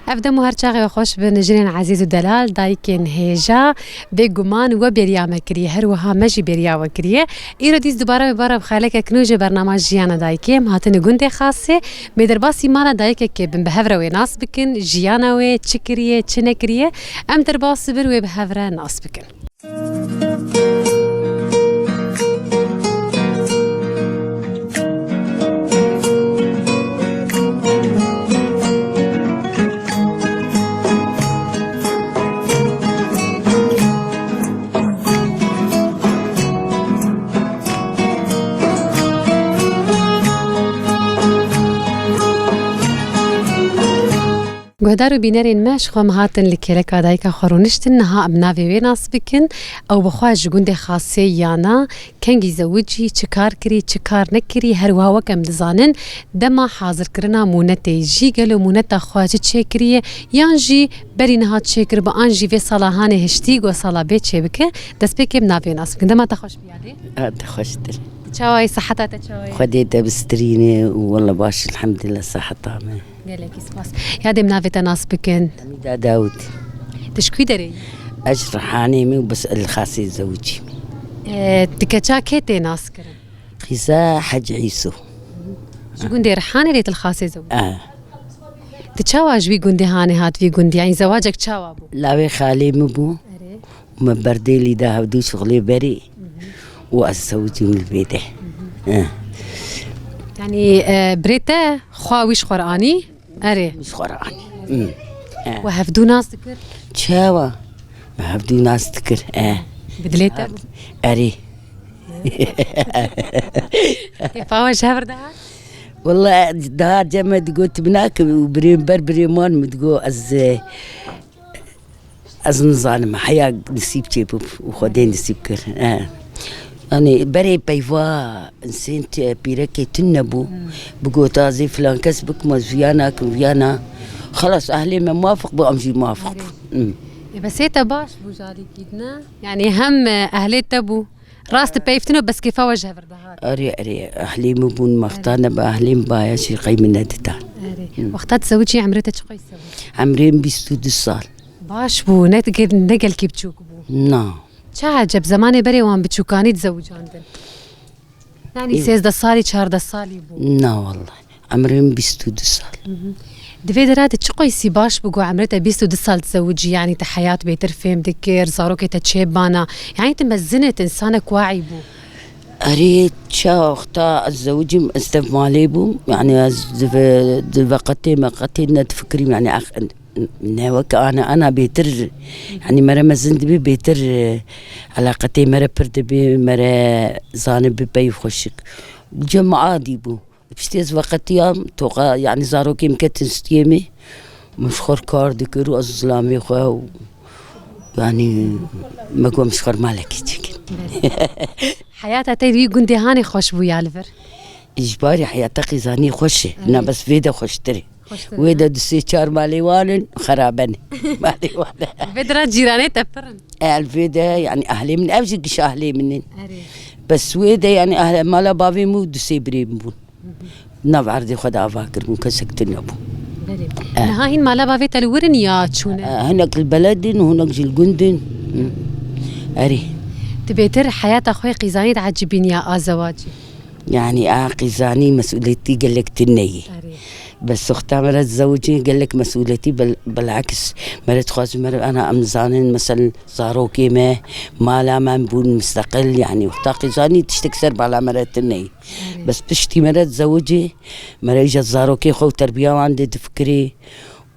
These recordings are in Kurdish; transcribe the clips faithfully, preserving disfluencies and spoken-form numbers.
Ev dem û her çaxê we xweş bin jinên ezîz û delal, dayikên hêja, bêguman we bêriya me kiriye, her wiha me jî bêriya we kiriye. Îro dîs dubare me bara bi xelekek nû ji bernama Jiyana Dayikê em hatine gundê Xasê. Bê derbasî mala dayikekê bin, bi hev re wê nas bikin, jiyana wê, çi kiriye, çi nekiriye, em derbas dibin wê bi hev re nas bikin. Guhdar û bînerên me, ji xwe em hatin li kêleka dayika xwe rûniştin. Niha em navê wê nas bikin. Ew bi xwe ji gundê Xasê yana, kengî zewicî, çi kar kirî, çi kar nekirî, her wiha wek em dizanin, dema hazirkirina mûnetê jî gelo mûneta xwe çi çêkiriye, yan jî berî niha çêkiribe, an jî vê sala hanê hiştî ku sala bê çêbike, destpêkê em navê nas bikin. Dema te xweş biyadê. Te xweştir. Çawa yî, seheta te çawa ye? Xwedê te bistirîne û wele baş, elhamdülillah, seheta me. Gelekî spas. Ya dê em navê te nas bikin. Hamîda Dawûd. Tu ji kwî derê yî? Ez ji Rihanê me û bes li Xasê zewicî me. E, tu keça kê tê nas kirin? Qîza Hec Îso. Ji gundê Rihanê lê tu li Xasê zewicî? E. Tu çawa ji wî gundê hanê hat vî gundî? Yanî zewacek çawa bû? Lawê xalê min bû. Erê. Me berdê lî da hevdû şixulê berê û ez zewicîm li vê de. Eh. Yanî, e, birê te xwa wî ji xwe re anî? Erê. Wî ji xwe re anî. Hmm. Eh. We hevdû nas dikir? Çawa? Me hevdû nas dikir. Eh. Bi dilê te bû? Erê. Kêfa we ji hev re dihat? Wele daha cem me digot, tu binakevî û birê ber birê man min digot ez, e, Ez nizanim, heya nisîb çêbû û Xwedê nisîb kir. He. Yanî berê peyva insên te-, pîrekê tune bû. Hmm. Bigota zê filan kes bikma, ez viya nakim, viya na. Xelas, ehlê me muwafiq bû, em jî muwafiq bûn. Hmm. Ê, besê te baş bû jarîkî, ne? Yanî hem, e, ehlê te bû. Rast peyvtino, bes kêfa we ji hev re dihat. Erê, erê, ehlê min bûn, mexta nebe ehlê min baya jî qey min nedida. Erê. Hmm. Wexta tu zewicî, emrê te çi qeys bû? Emrê min bîst û du sal. Baş bû, ne, ne gelkî biçûk bû. Na. Çi eceb, zemanê berê wan biçûkanî dizewicandin. Yanî Ê- sêzdeh salî, çardeh salî bû. Na wallahî. Emrê min bîst û du sal. Hı hı. Di vê derê de çi qeysî baş bû ku emrê te bîst û du sal dizewicî, yanî te heyat bêtir fêm dikir, zarokê te çêbana, yanî tu mezin î, tu însanek waî bû. Erê, ça wexta ez zewicîm, ez tev malê bûm. Yanî ez di ve-, di veqetê meqetê nedifikirîm, yanî ex-, ne wek ana, ana bêtir, yanî mere mezin dibî bêtir, e, eleqetê mere pir dibî, mere zanibî pey xweşik. Cem adî bû. Piştî ez veqetiyam, toqa, yanî zarokê min ketin stiyê min. Min ji xwe re kar dikir û ez zilamê xwe û, yanî, me got em ji xwe re malekî çêkin. Heyata te di wî gundê hanê xweş bû ya li vir? Ji barî heyata Qîzanî xweş e. Evet. Na bes vê de xweştir e. Xweştir e. Wê de du sê çar malê wan in, xerabe ne. Malê wan e. Vê dira cîranê te pir in. E, li vê de, yanî, ehlê min, ev jî giş ehlê min in. Erê. Bes wê de, yanî, ehle-, mala bavê min û du sê birê min bûn. Nav erdê xwe de ava kiribûn, kesek tune bû. Belê. Eh. Niha hîn mala bavê te li wir in ya çûne? Eh, hinek li beled in û hinek jî li gund in. Hı. Erê. Tu bêtir heyata xwe yê Qîzanî diecibînî ya a zewacî? Yanî a Qîzanî mesûletî gelek tune ye. Erê. Bes wexta mere dizewicî gelek mesûletî bil-, bilakis mere dixwazin mere ana em zanin, meselen zarokê me, mala me bûn misteqil, yanî wexta Qîzanî tiştek ser bala mere tune ye. Erê. Bes piştî mere dizewicî, mere îja zarokê xwe û terbiya wan dê difikirî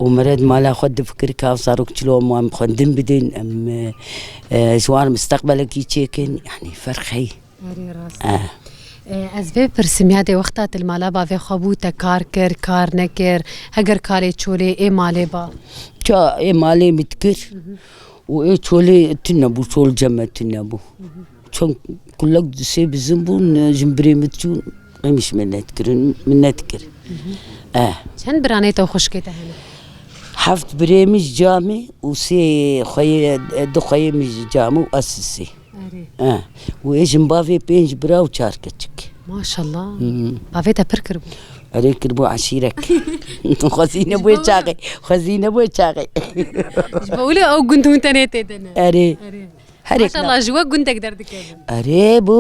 û mere di mala xwe difikir ka zarok çilo em wan xwendin bidin, em, e, e, ji wan misteqbelekî çêkin, yanî ferq heye. Erê rast. Eh. E, ez vê pirsim, ya dê wexta tu li mala bavê xwe bû, te kar kir, kar nekir, heger karê çolê ê malê ba? Ça ê malê min dikir. Hı hı. Û ê çolê tune bû, çol cem me tune bû. Hı hı. Çend kulek du sê bizin bûn, e, ji birê min diçûn, em jî min nedikirin, min nedikir. Hı hı. Eh. Çend biranê te û xwişkê te hene? Heft birê min ji camê û sê xweyê, e, du xweyê min ji camê û ez sisê. Erê. Eh. Û ê jin bavê pênc bira û çar keçik. Maşallah. Hmm. Bavê te pir kiribû. Erê, kiribû eşîrek. Xwezî nebûye çaxê. Xwezî nebûye çaxê. Ji bo wilo ew gund hûn tenê tê de ne. Erê. Erê. Herek Maşallah, ji we gundek derdikevin. Erê, bû.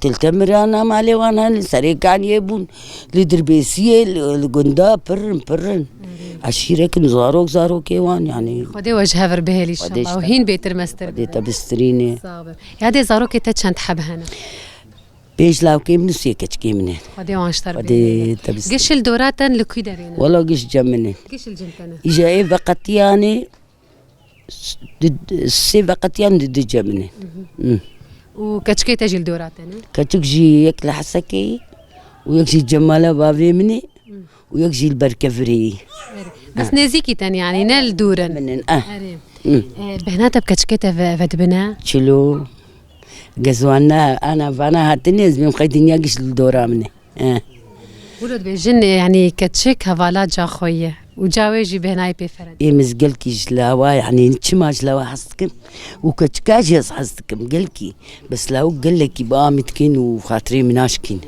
Tiltemirana malê wan hene, li Serêkaniyê bûn. Li Dirbêsiyê, li, li gunda pirrin, pirrin. Erê. Eşîrekin zarok, zarokê wan, yanî. Xwedê we ji hev re bihêlî Xwedê inşallah. Û hîn bêtir mestir Xwedê bibe. Te bistirîne. Sağ be. Yadê zarokê te çend heb hene? Pênc lawkê min û sê keçikê min e. Xwedê wan ji te re Xwedê bihêlî. Te bistî. Giş li dora te ne, li kû derê ne? Wela giş cem min e. Giş li cem te ne? Îja ê veqetiyanê, s-, di, di, sê veqetiyan di du cem min e. Mhm. Hı. Û keçikê te jî li dora te ne? Keçik jî yek li Hesekê ye û yek jî Cemala bavê min e. Hı. û yek jî li ber kevirê yî. Erê. Bes nêzîkî te ne, yanî ne li dûr in. Min in, eh. Erê. Hı. E, bêhna te bi keçikê te ve, vedibine? Çilo. Gezwanna, ana vana hatine, ez bêm xey dinya giş li dora min e. Eh. Wilo dibêjin, e, yanî keçik hevala ca xwe ye. Û ca wê jî bêhnayê pê ferend. Êm ez gelkî ji lawa, yanî çima ji lawa hez dikim û keçika jî ez hez dikim, gelkî. Bes lawik gelekî bi amî dikin û xatirê min naşkîn.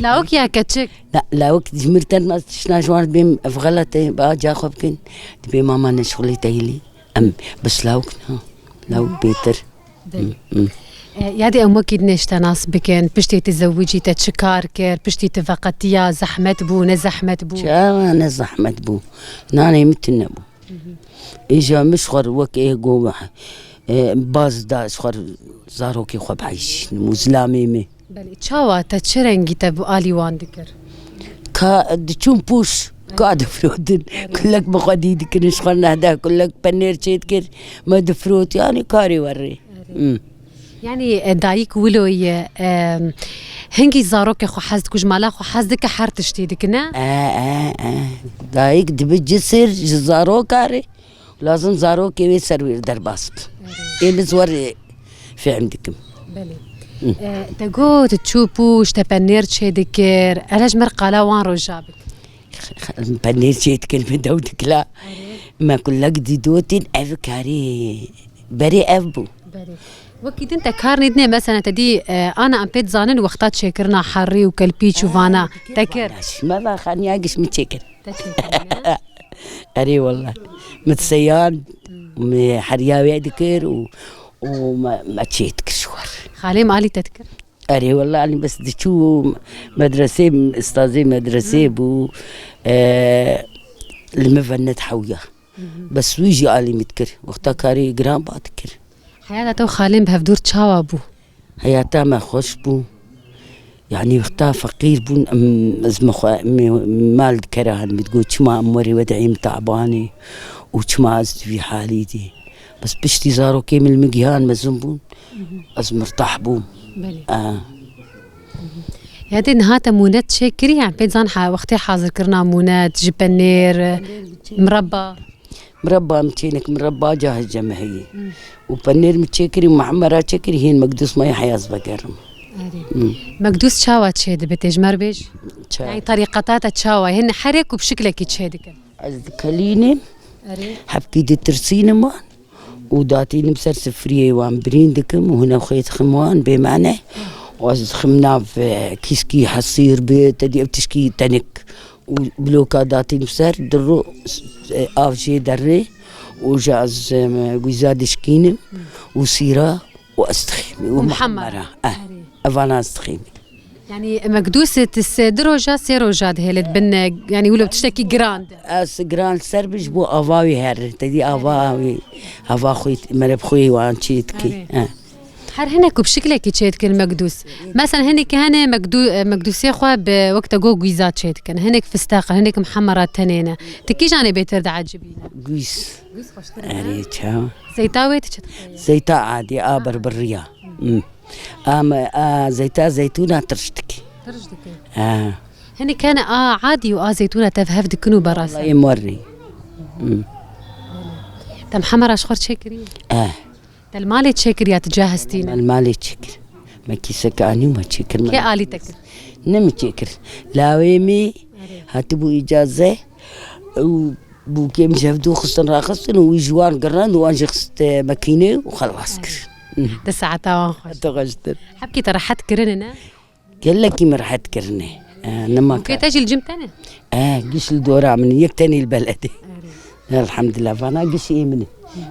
Lawik ya keçik? Na, lawik ji mir ten ma tiştna ji wan bêm ev xelet e, ba ca xwe bikin. Dibê mama ne şixulê te hilî. Em, bes lawik na. Lawik bêtir. Belê. Hı, hı. E, yadê em wekî dinê ji te nas bikin, piştî tu zewicî te çi kar kir, piştî tu veqetiya, zehmet bû, ne zehmet bû? Çawa ne zehmet bû? Nanê min tune bû. Hı hı. Îja min ji xwe re wek ê go, e, baz da ji xwe re zarokê xwe biheyşînim û zilamê min. Belê, çawa te çi rengî te bi alî wan dikir? Ka diçûn pûş, ka difirotin. Erê. Kulek bi xwe dî dikirin, ji xwe nehde kulek penêr çê dikir, me difirot, yanî karê werê. Erê. Hmm. Yanî, e, dayik wilo ye, e, hingî zarokê xwe hez dike, ji mala xwe hez dike, her tiştî dike, ne? E, e, e. Dayik dibe cisir ji zaroka re. Lazim zarokê wê ser wê derbas bi. Erê. Ê min zor fêm dikim. Belê. Hı. E, te got çû pûş, te penêr çê dikir. Hele ji mir qala wan roja bik. Penêr çê dikir, min dew dikila. Erê. Me kulek dîdotin, ev karî berê ev bû. Belê. Wekî din te kar nîdinê, mesela te dî, e, ana em pê dizanin wexta çêkirina herî û kelpîç û vana. Aa, te kir. Vana. Me va xaniya giş min çêkir. Te çêkir, ne? Erê wallah. Min seyan, min heriya wê dikir û, û me, me çê dikir ji xwe re. Xalê min alî te dikir? Erê wallah, alî bes diçû medresê, ustazê medresê bû, e, li min ve nedihewiya. Bes wî jî alî min dikir. Wexta karê giran ba dikir. Heyata te û xalên bi hevdûr çawa bû? Heyata me xweş bû. Yanî wexta feqîr bûn, em, ez me xwe, me, mal dikera han, min digot, çima em werê we de êm tabanê û çima ez di vî halî dî. Bes piştî zarokê min li min gihan mezin bûn, ez mirtah bûm. Belê. A. Ya dê niha te mûnet çêkirî, yan pê zan ha, wextê hazirkirina mûnet, ji penêr, mireba? Mireba em çênik, mireba ca hece me heye. Hmm. Û penêr mi çêkirî, mehmera çêkirî, hên mekdûs me ya heyaz vegerim. Erê. Hmm. Mekdûs çawa çê dibe, tê ji me re bêj? Ça- Yani tarîqeta te çawa? Hên herê ku bi şiklekî çê dikin. Ez dikelînim, Erê. Hepkî ditirsînim wan û datînim ser sifriyê wan birîn dikim û hine xwê dixim wan bê mane. Û ez dixim nav, e, kîskî hesîr bi, te dî ev tişkî tenik. Û bloka datîn ser, diro, e, av jê derê û ji ez, e, gwîza dişkînim û sîra û ez dixîmî û Û mihemera. Mihemera. Eh, Erê. Evana ez dixîmî. Yani, mekdûsê ti sê, di roja, sê roja dihêlê dibin, e, yani, wilo tiştekî giran de. Ez giran ser bi ji bo ava wî her, te dî ava wî, ava xwî, mereb xwî wan çî dikî. Erê. Eh. Her hinek ku bi şiklekî çê dikin mekdûs. Mesela hinekî hene mekdû-, e, mekdûsê xwe bi wek te got gwîza çê dikin. Hinek fisteq in, hinek mihemera tenê ne. Tu kîjanê bêtir diecibîne? Gwîz. Gwîz xweştir e, ne? Erê, ça. Zeyta wê tu çi dixweyî? Zeyta adî, a berberiya. Hmm. A me, a zeyta zeytûna tirş dikî. Tirş dikî. Ha. Hinek hene a adî û a zeytûna tev hev dikin û beras e. Wallahî morî. Hmm. Te mihemera ji xwe çê kirî? Eh. Te li malê çêkir ya tu ca hestî ne? Me li malê çêkir. Me kîseke anî û me çêkir. Kê alî te kir? Ne min çêkir. Lawê min hatibû îcaze û bûkê min ji hevdû xistin raxistin û wî ji wan girand û wan jî xist, e, mekînê û xelas kir. Di saeta wan xweş. Heta xweştir. Hepkî te rehet kirine ne? Gelekî min rehet kirine. E, nema Bûkê te jî li cim te ne? E, giş li dora min, yek tenê li beledê. Elhamdulillah, vana giş ê min e.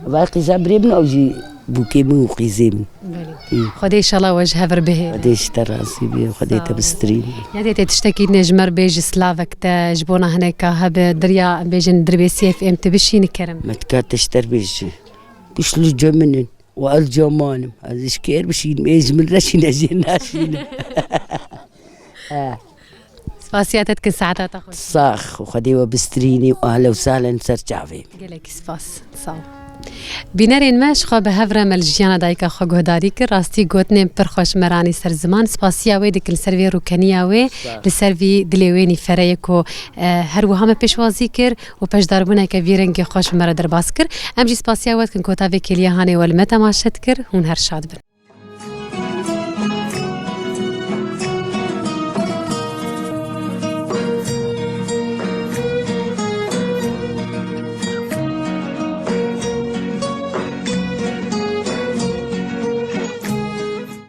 Vay qîza birê min, ew jî bûkê min û qîzê min. Belê. Xwedê inşallah we ji hev re bihêle. Xwedê ji te razî be, Xwedê te bistirîne. Yadê te tiştekî din ji me re bêjî, slavek te ji bona hineka hebe, dirya bêjin dirbê C F M tu bişînî kerem. Me dika te ji te re bêjî. Giş li cem min in. Û ez cem min im. Ez ji kê re bişînim, ê ji min re şîne, jê naşînim. Eh. Spasiya te dikin, saeta te xweş. Sax û Xwedê we bistirînî û ahlen û sahlen ser çavê. Gelekî spas. Sağ ol. Bînerên me, ji xwe bi hev re me li jiyana dayika xwe guhdarî kir. Rastî gotinên pir xweş me ranî ser ziman. Spasiya wê dikin li ser vê rûkeniya wê, li ser vî dilê wê nîfere ye ku, e, her wiha me pêşwazî kir û beşdarbûneke vî rengê xweş bi me re derbas kir. Em jî spasiya we dikin ku ta vê kêliya hanê we li me temaşe dikir. Hûn her şad bin.